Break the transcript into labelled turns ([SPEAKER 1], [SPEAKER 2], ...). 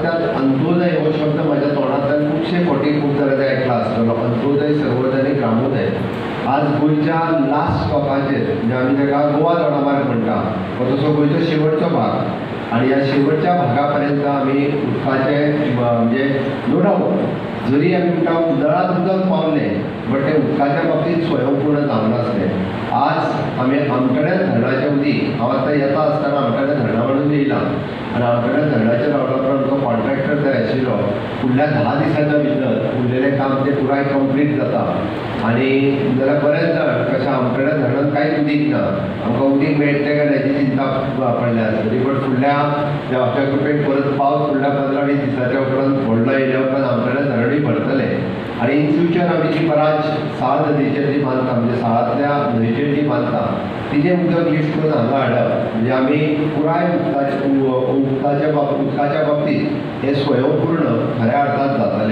[SPEAKER 1] सातत्यान अंत्योदय हो शब्द म्हाज्या तोंडांतल्यान खुबशे फावटी खूब जाणांनी आयकला आसतलो. अंत्योदय, सर्वोदय आनी ग्रामोदय. आज गोंयच्या लास्ट स्टॉपाचेर, म्हणजे आमी ताका गोवा दोडामार्ग म्हणटा, हो तसो गोंयचो शेवटचो भाग आनी ह्या शेवटच्या भागा पर्यंत आमी उदकाचें म्हणजे नो डावट जरी आमी म्हणटा नळांत उदक पावलें, बट तें उदकाच्या बाबतींत स्वयंपूर्ण जावंक नासलें. आज आमी आमठाण्या धरणाचें उदीक, हांव आतां येता आसतना आमठाण्या धरणा वटेन येयलां आनी आमठाण्या धरणाचेर रावल्या उपरांत आमचो कॉन्ट्रॅक्टर थंय आशिल्लो, फुडल्या 10 दिसाच्या भितर उरलेलें काम तें पुराय कंप्लीट जाता. आनी जाल्यार बरेच जाण कशें आमठाण्या धरणांत कांयच उदीक ना, आमकां उदीक मेळटलें काय ना हेची चिंता पडल्या आसतली. बट फुडल्या देवाच्या कृपेन परत पावस फुडल्या 15-20 दिसाच्या उपरांत व्हडलो येयल्या उपरांत आमठाण्या धरणूय भरतलें. आनी इन फ्युचर आमी जी पराज साळ नदीचेर जी बांदता, म्हणजे साळांतल्या न्हंयचेर जी बांदता, तिजें उदक लिफ्ट करून हांगा हाडप, म्हणजे आमी पुराय उदकाच्या बाबतींत हें स्वयंपूर्ण खऱ्या अर्थान जातलें.